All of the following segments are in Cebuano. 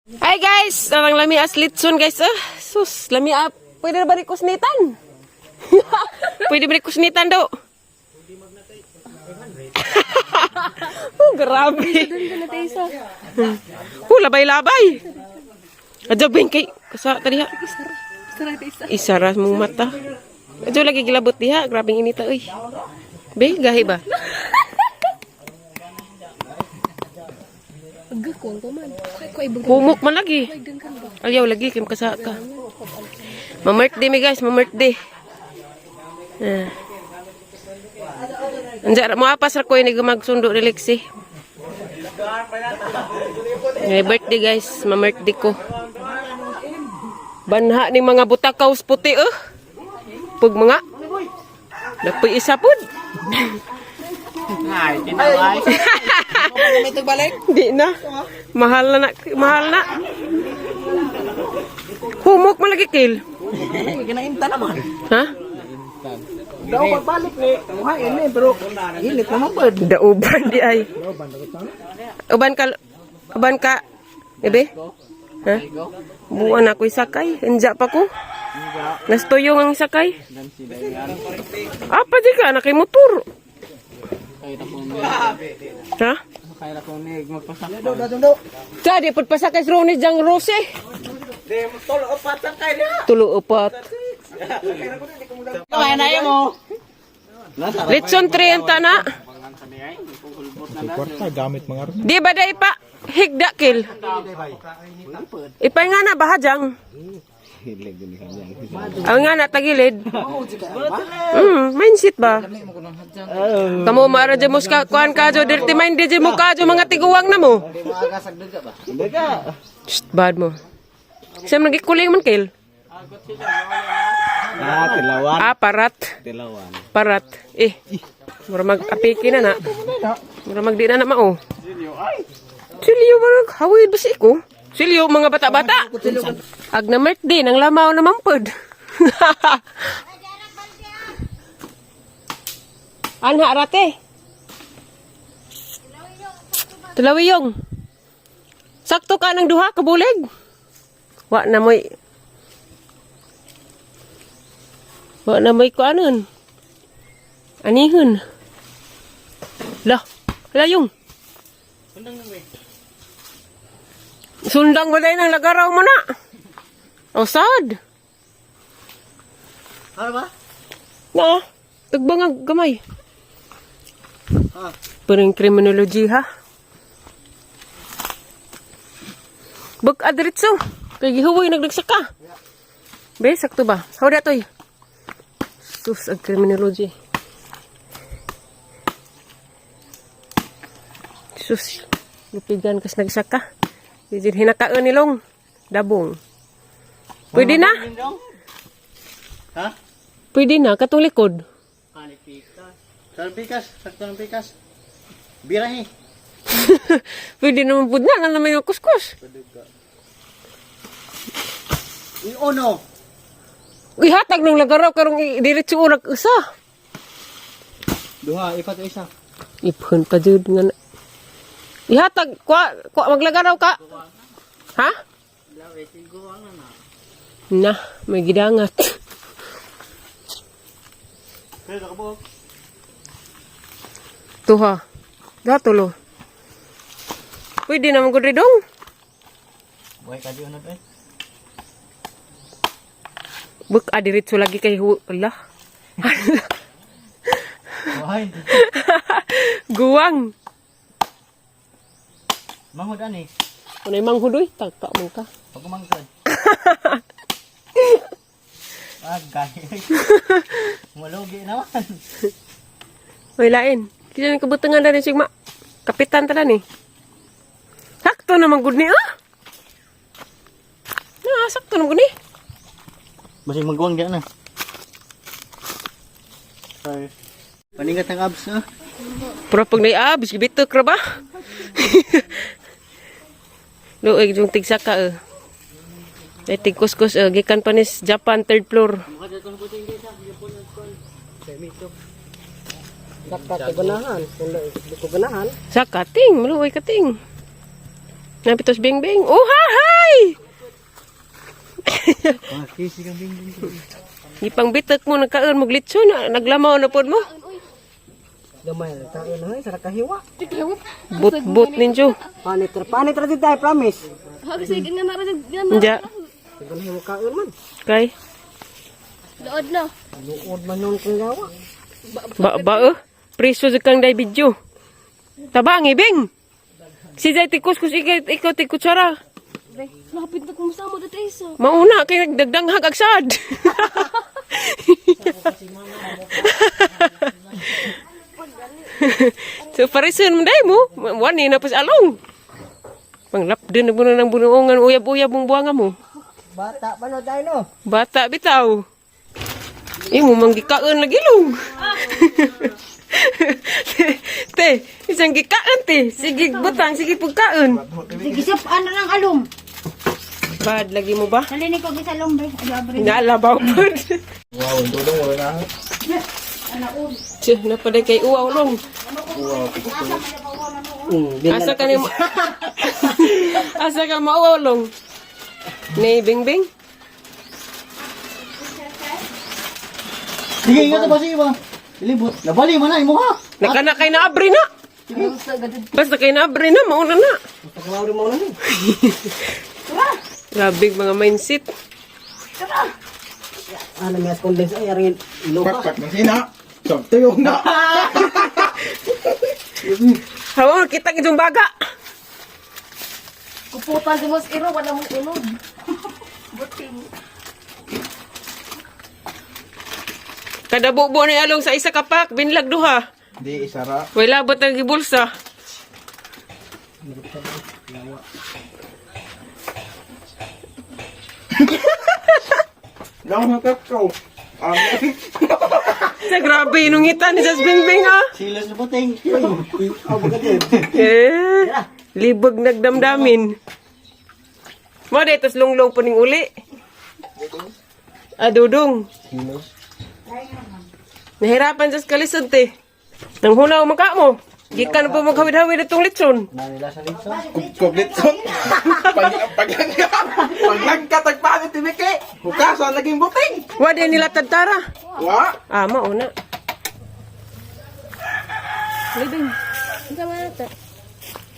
Hi guys, arang lami as litson guys. Ah, sus, lami ah. Pwede na ba ni kusnitan? Pwede ba ni kusnitan daw? Oh, grabe. Oh, labay-labay. Adyo bing kay kasa tadi ha. Isa ra mong mata. Adyo lagi gilabot diha, grabing inita oy. Be, gahi ba? Kumok man lagi. Ayaw lagi kay makasa ka. Ma-birthday mi guys, ma-birthday. Ah. Anja mo apas ra ko ini magsundo ni Lexi. May birthday guys, ma-birthday ko. Banha ni mga butakaws puti eh. Pag mga Napoy isa pud. Ay, tinaway. Di na. Mahal na, na mahal na. Humok man lagi kil. Ginainta naman. Ha? Daw pagbalik ni, muha ini pero init naman pud. Dauban di ay. Uban ka uban ka. Bebe? Ha? Buwan ako isakay. Enja pa ko. Nastuyong ang isakay. Apa di ka na kay motor. Ha? Kaya ko ni magpasakay. Sa di pud pasakay sa Ronis jang Rose. Di tulo upat ang kay niya. Tulo upat. Kaya na mo. Litson 30 na. Kwarta gamit mga ron. Di ba da ipa higda kil? Ipay nga na bahajang. Ang nga na tagilid. Mindset ba? Kamo maara dyan mo sa kuan ka jo, dirty mind di mo ka jo, mga tiguang na mo. Shh, bad mo. Sam nagikuling man kil. Ah, tilawan. Ah, parat. Tilawan. Parat. Eh, mura mag apiki na na. Mura mag di na na mao. Silyo ba hawid ba si ko? Silyo mga bata-bata. Ag na birthday nang lamaw na mampod. Anha rate. Tulawiyong. Sakto ka ng duha kabulig. Wa na moy. Wa na moy kuanon. Anihon. Lah, layong. Sundang ba tayo ng lagaraw mo na? O sad. Ano ba? Na, tagbang ang gamay. Ah. Parang criminology ha. Bag adiritso. Kay gihuwoy nagdagsak ka. Be, sakto ba? How da toy? Sus, ang criminology. Sus, lupigan kas nagsak ka. Di jud hinakaon nilong dabong. Pwede na? Ha? Pwede na, katong likod. Pikas. Sa pikas, sakto ng pikas. Birahi. Pwede naman pud na, na naman yung kuskus. Iono. Ihatag ng lagaraw karong diretso urag usa. Duha, ipat isa. Iphon pa jud nga na. Ihatag kwa, kwa maglagaraw ka. Ha? Na, may gidangat. Pero nakabuok. Tuha. Gatulo. Pwede naman gud dong. Buhay ka di unod eh. Buk ah, diretso lagi kay hu. Ala. Buhay. Guwang. Manghod ani. Unay manghudoy, tagka man ka. Pagumangkod. Ah, gani. Malugi naman. May lain. Kaya ni kabutangan na rin sigma. Kapitan tala ni. Sakto naman gud ni ah. Na, sakto naman gud ni. Masih magwang diyan na. Sorry. Paningat ang abs ah. Pero pag nai abs, gibitok ra ba? Luig yung tigsaka eh. Ay tigkuskus eh. Gikan pa ni sa Japan third floor. Sa kating, maluoy kating. Napitos bing bing. Oh ha ha! Oy! Kisi kang bingbing. Ipang bitak mo nagkaon mo litson, naglamaw na pod mo. Gamay ra tayo na sa kahiwa. But-but ninyo. Panit ra, panit ra dito, I promise. Kasi nga na rin Diya. Sabi na kaon man. Kay. Lood no. Luod man nun kang gawa. Ba ba eh. Preso jud kang day video. Tabang ibing. Si Jay tikus kus ikaw ikaw ti kutsara. Lapit na kung sa mo dito iso. Mauna kay nagdagdanghag agsad. So parison man day mo. Wani na pas along. Panglapden na buno ng bunuongan uyab-uyab mong buwanga mo. Bata pa no tayo no. Bata bitaw. Imo mang gikaon lagi long. Te, isang gikaon te. Sige butang, sige pagkaon. Sige, sip, ano lang alum? Bad lagi mo ba? Nalinig ko sa alum, be. Ano, abre. Nalabaw pod. Wow, dudong wala na. Tse, napaday kay uwaw long. Asa ka ni Asa ka mauwaw long? Ni Bingbing? Sige, ingat ba sige ba? Ilibot. Nabali man na imo ha. Nakana kay naabre na. Basta kay naabre na, mauna na. Pagkaw mo na ni. Grabe mga mindset. Ano nga condense ay aring iloka. Pakpak na sina. Tuyo na. Hawa kita gidong baga. Kuputan si Mos Iro, wala mong unod. Buting. Kada bubo ni along sa isa ka pack, binlag duha. Di isara. Wala labot ang gibulsa. Lang na kakao. Sa grabe inungitan ni Jas Bingbing ah. Silas na puting. Oh, baga din. Eh, libog nagdamdamin. Mo day tas lunglong puning uli. Ah, dudong. Nahirapan sa kalisod te. Nang hunaw man ka mo. Gikan po maghawid-hawid itong litson. Nanila sa litso. Kublitson. Paglangka. Paglangka tagpaano timiki. Hukasan laging buting. Wa day nila tadtara. Wa. Ah, mauna. Libing. Unsa man ata?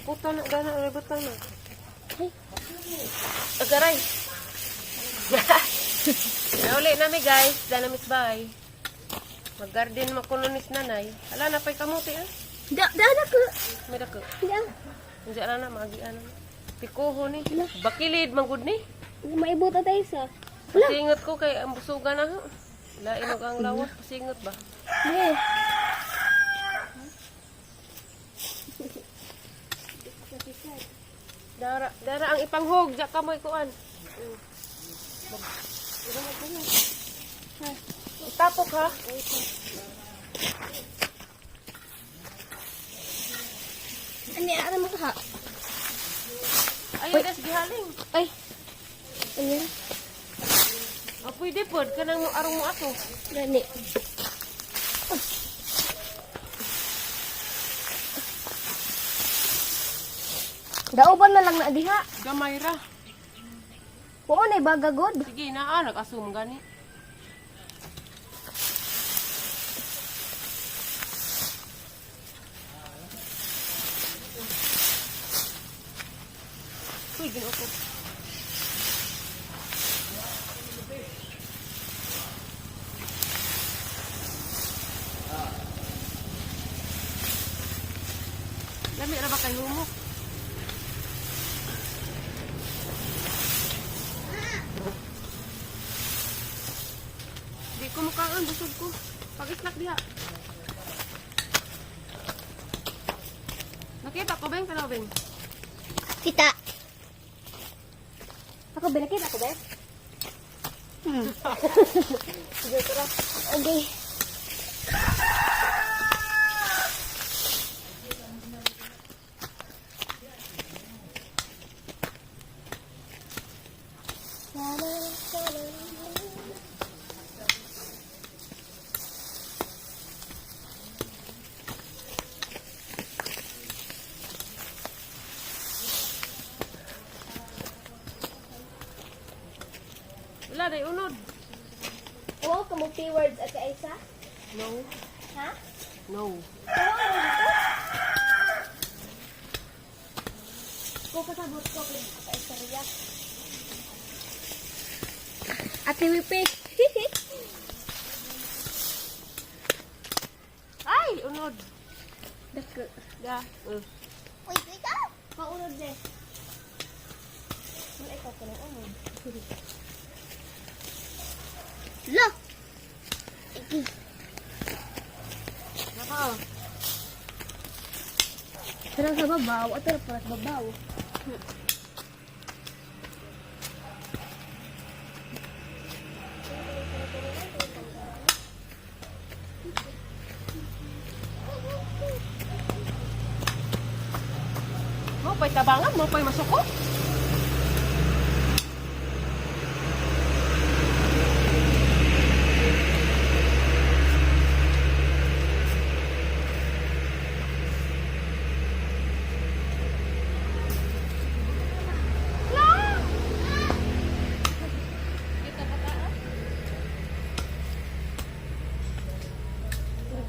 Puta na, gana, ay, butang na. Agaray. Nauli nami guys, dana miss bye. Mag-garden makununis nanay. Ala na pa'y kamuti ah. Da da na ko. May dako. Da. Hindi ala na magi ano. Pikuho ni. Bakilid manggod ni. Maibot ata isa. Pasingot ko kay ang busuga na ho. Lain og ang lawas, pasingot ba? Ne. Dara, dara ang ipanghog, ja ka mo'y kuan. Itapok ha. Ani ara mo ka. Ayaw das gihaling. Ay. Ani ra. O, pwede pod kanang mo arong mo ato. Gani. Dauban na lang na diha. Gamay ra. Wa man ay baga god. Sige naa nag-asum gani. Uy, ginoo ko. Lami ra ba kay humok? Di ko mukaan, busog ko. Pag-islak diha. Nakita ko, Beng? Tanaw, Beng. Kita. Ako ba nakita ko ba? Sige, tara. Okay. Wala, day unod. Wow, ka mo words at Aisa? No. Ha? No. Ko kasabot ko kay Aisa riya. Ate Wipe. Ay, unod. Dako. Da. Wait, wait ah. Maunod de. Wala ikaw ko ng unod. Lo. Iki. Naka, oh. Tara sa babaw, at tara para sa babaw. Mo pa'y tabangan, mo pa'y masuko.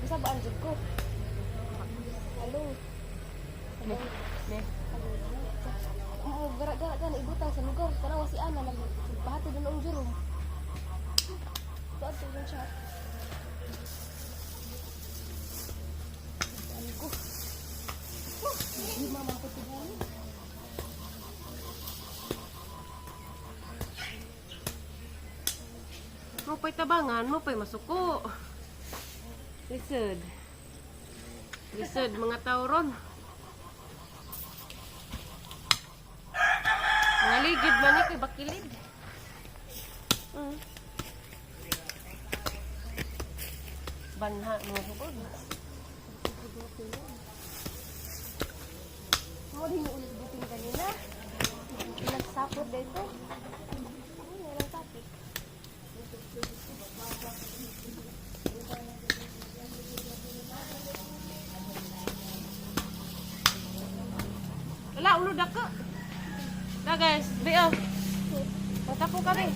Sa baan jud ko? Alo. Ne. Oo, gara-gara ka na ibutang sa lugar. Tanawa si Ana nag pahatid na noong Jerome. Tuad to siya. Ano ko? Oh, hindi mama ko tibuan. Mo pa'y tabangan, mo pa'y masuko. Lisod. Lisod, mga tauron. Mga ligid man ni kay bakilid. Banha mo hubog. Mo din yung ulit buting kanina. Nagsapot dito. Ano walang topic. Wala, ulo dako. Da guys, be oh. Magtapo kami.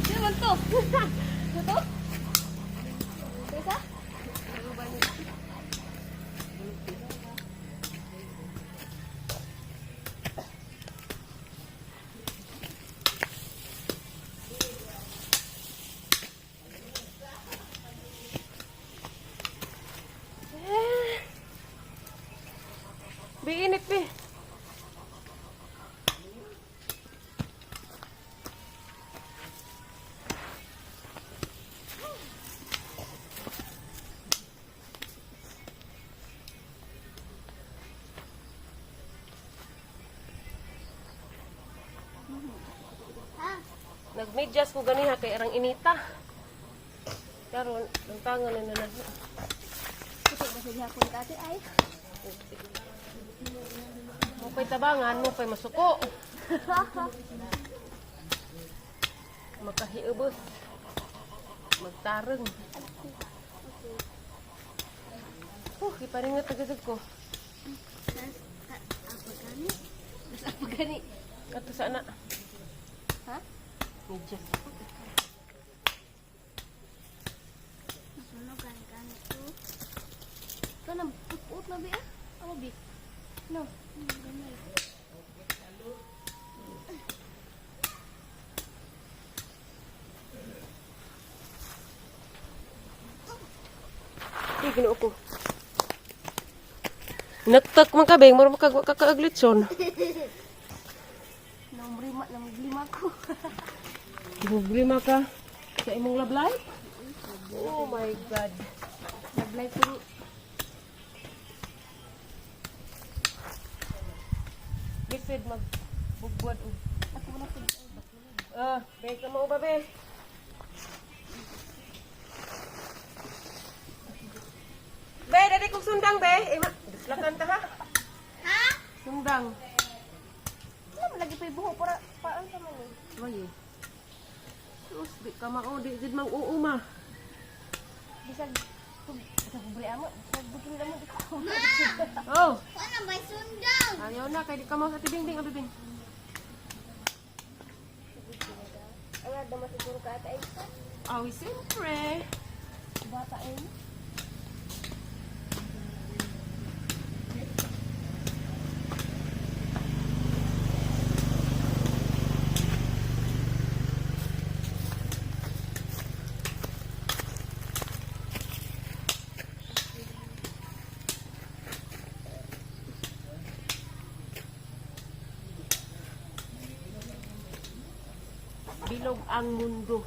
Sino man to? Ito? Isa? Be init be. Nagmedyas ko ganiha kay arang inita. Karon, tangan na na. Ito ba sa gihapon ka ate ay? Mo pa'y tabangan, mo pa'y masuko. Makahiubos. Magtarong. Oh, iparingat agad ko. Apa gani? Mas apa gani? Ato sa ana. Ha? Medyas. Masunog gani to. Kanang put na bi ah? Ano bi? No. Gani. Ay, ginoo ko. Naktak man ka, beng. Mura makagwa ka kaaglitson. Namrima, namglima ko. Problema ka sa imong love life? Oh my God. Naglay puro. Gisid mag bugwad og Ako na pud. Ah, be ka mao ba be? Be, dali kong sundang be. Eh, ma, dislakan ta ha. Ha? Sundang. Ano lagi pa buho para paan sa man eh. Oy. Sus, di ka mao, di jud mang uuma. Bisag bisag pobre amo, bisag bukid amo di ko. Oh, Wala may sundang. ayaw na kay di ka mao sa tibing-bing, abibing. Parada masiguro ka ata isa. Awi, siyempre. Bata eh. Bilog ang mundo.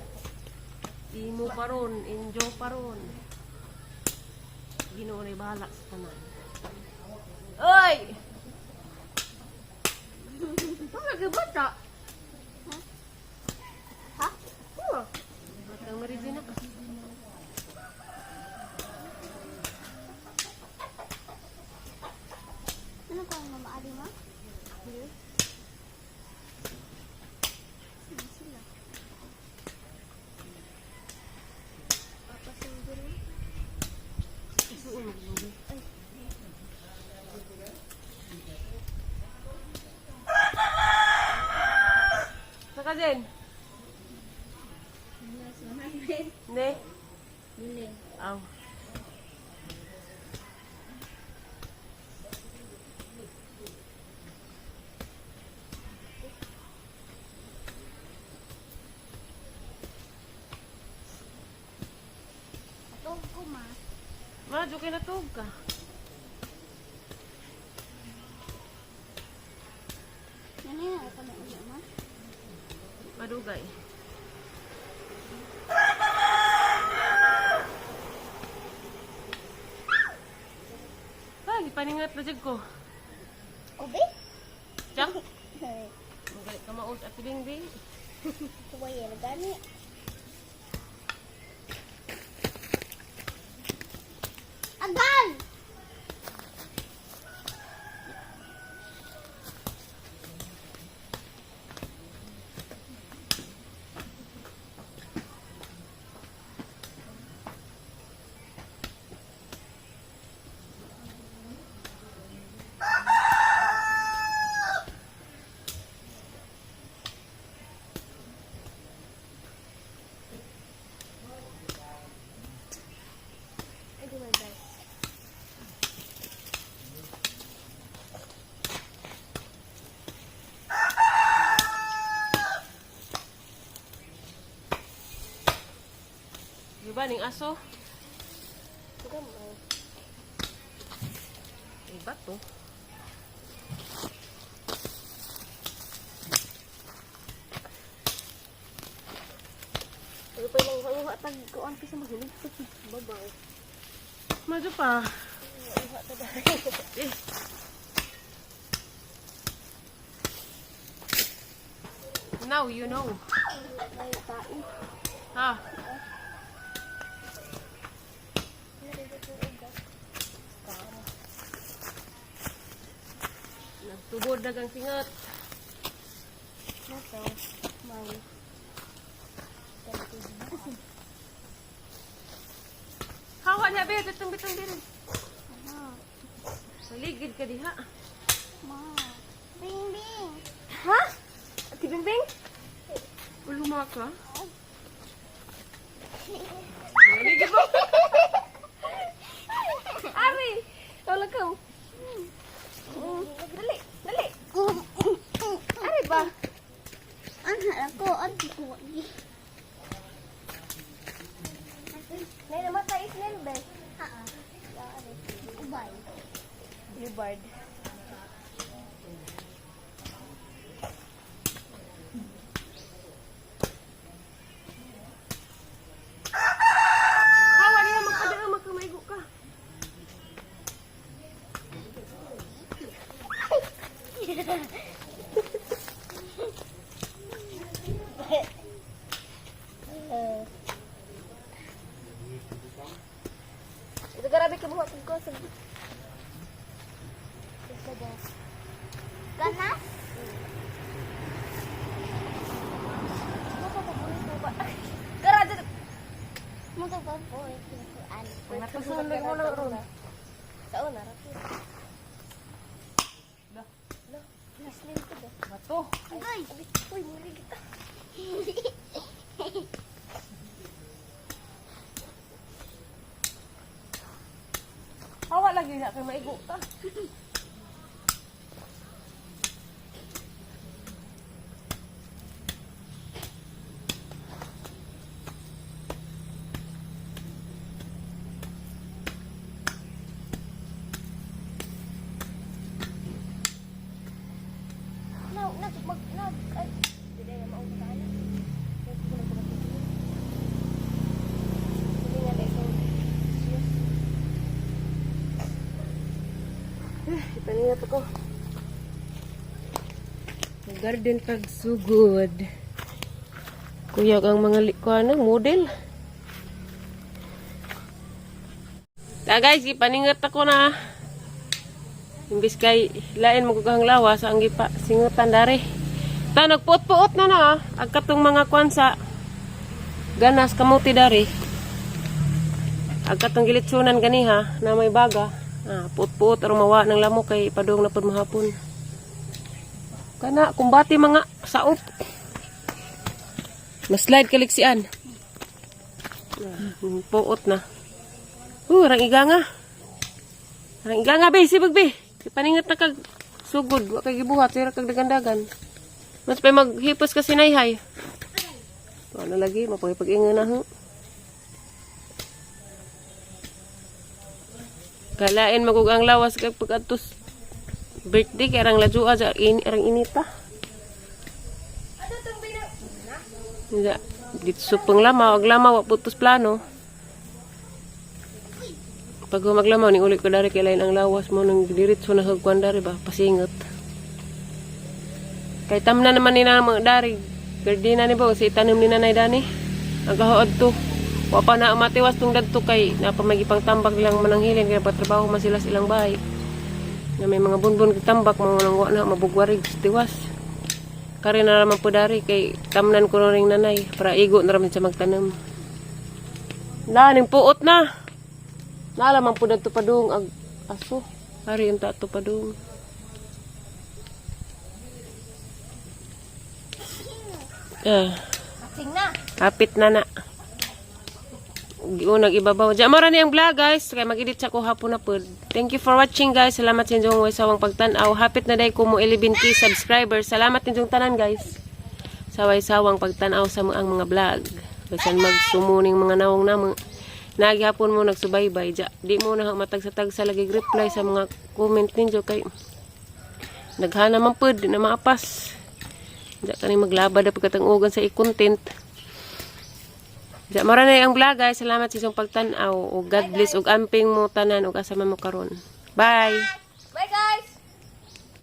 Imo paron, enjoy paron. Ginoo na bahala sa tanan. Oy! Ano ka bata? Ha? Ha? Batang Marizina ka. Ano ko ang mama Ali ma? Sino sila? Papa Sindel. Saka din. Ne? Aw. Atog ko ma. Ma, joke na tug ka. Ano yun? Ako na ulit ma. Madugay. Ah, gipaningat na jud ko. Obe? Chang. Magalit ka maus at bingbing. Kuwaya na gani. Agal! I do my best. Di ba ning aso? Gamay. Iba to. Pero pa lang hawa tag kuan kasi mahilig sa babaw. Madyo pa. Eh. Now you know. May tao. Ha? Nagtubod dagang singot. Nato, may Hawa niya, be. Bitong bitong din. Maligid ka diha. Ma. Bing bing. Ha? Ati Bing Bing? Uluma ka? Maligid mo. Ari! Tawag ka. Dali, dali. Ari ba? Ano ako? Ano ko? Nay namatay is Nelbe. Ah. Ubay. Bluebird. Hawa niya, magpadala, magkamaigo ka. Ito grabe ka buhat ko sa Ganas? Grabe. Natusunog mo lang ron. Sa una, rapi. Lo, Muslim ko ba? Bato. Ay! Uy, muli kita. kay maigo ka. Na, nag, mag, nag, ay, hindi na maunta ka na. Hindi nga dahil so, Ipaningat ako. Garden kag sugod. Kuyog ang mga kuana model. Ta guys, ipaningat ako na. Imbis kay lain magugahang lawas ang gipa singutan dari. Ta nagpuot-puot na na ah. Ang katong mga kuan sa ganas kamuti dari. Ang katong gilitsunan ganiha na may baga. Ah, puot-puot aron mawa ng lamok kay padung na pud mahapon. Kana kumbati mga saop. Maslide kaliksian. Ah, puot na. Rang iganga. Rang iganga be, sibag be. Ipaningat na kag sugod, wa kay gibuhat, sira kag dagandagan. Mas pa maghipos ka sinayhay. Ano lagi, mapagipag-ingon na ho. Kalain magugang lawas kag pag-atos birthday kay rang ladua ja in arang inita. Ja, dito pang lamaw, ag lamaw wa putos plano. Pag maglamaw ni uli ko dari kay lain ang lawas mo nang diretso na hagkuan dari ba pasingot. Kay tamna naman ni na mga dari. Gardina ni ba si tanom ni nanay dani. Ang kahood to. Wa pa na matiwas tung dadto kay napamagipang tambak lang mananghilin kay patrabaho man sila sa ilang bahay. Na may mga bunbon kay tambak mga nang wa na mabugwarig sa tiwas. Kare na raman po dari kay tamnan ko ring nanay para igo na raman siya magtanom. Na ning puot na. Naalaman po dadto padung ag aso. Ari unta to padung. Ah. Ating na. Kapit na na. Giunag ibabaw. Diyan mara ni ang vlog guys. Kaya mag-edit sa ko hapon na pod. Thank you for watching guys. Salamat sa inyong sawang pagtan-aw. Hapit na day ko mo 11K subscribers. Salamat inyong tanan guys. Saway-sawang pagtan-aw sa mga ang mga vlog. Bisan magsumuning mga nawong namo. Naghapon mo nagsubaybay. Diya, di mo na matagsa-tagsa lagi reply sa mga comment ninyo kay naghana man pod di na maapas. Diya kani maglabad na pagkatangugan sa i-content. Diya mara na ang vlog guys. Salamat sa inyong pagtan-aw. O God bless ug amping mo tanan ug asa man mo karon. Bye.